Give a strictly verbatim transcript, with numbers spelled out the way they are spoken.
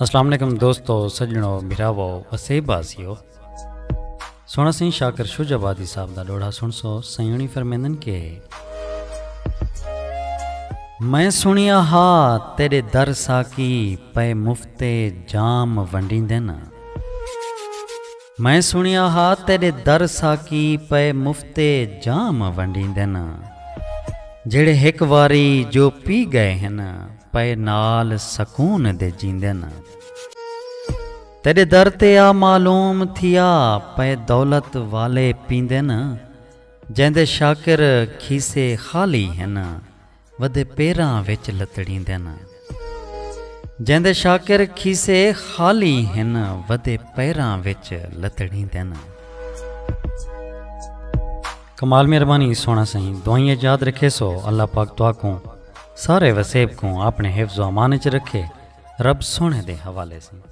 السلام علیکم دوستو، سڄݨو، بھراوو، وسیب واسیو۔ سوہݨا سئیں شاکر شجاع آبادی صاحب دا ݙوہڑا سݨسو۔ سئیں ہوݨی فرمیندن کہ میں سݨیا ہا تیݙے در ساقی پئے مفتے جام ونڈیندن۔ میں سݨیا ہا تیݙے در ساقی پئے مفتے جام ونڈیندن۔ جیڑھے ہک واری جو پی ڳئے ہن، پئے نال سکون دے جیندن۔ تیݙے در تے آ معلوم تھیا، پئے دولت والے پیندن۔ جیندے شاکر کھیسے خالی ہن، ودے پیراں وچ لتڑیندن۔ جیندے شاکر کھیسے خالی ہن، ودے پیراں وچ لتڑیندن۔ کمال مہربانی سوہݨا سئیں، دعائیں یاد رکھیسو۔ اللہ پاک تہاکوں سارے وسیب کوں اپݨے حفظ و امان وچ رکھے۔ رب سوہݨے دے حوالے سئیں۔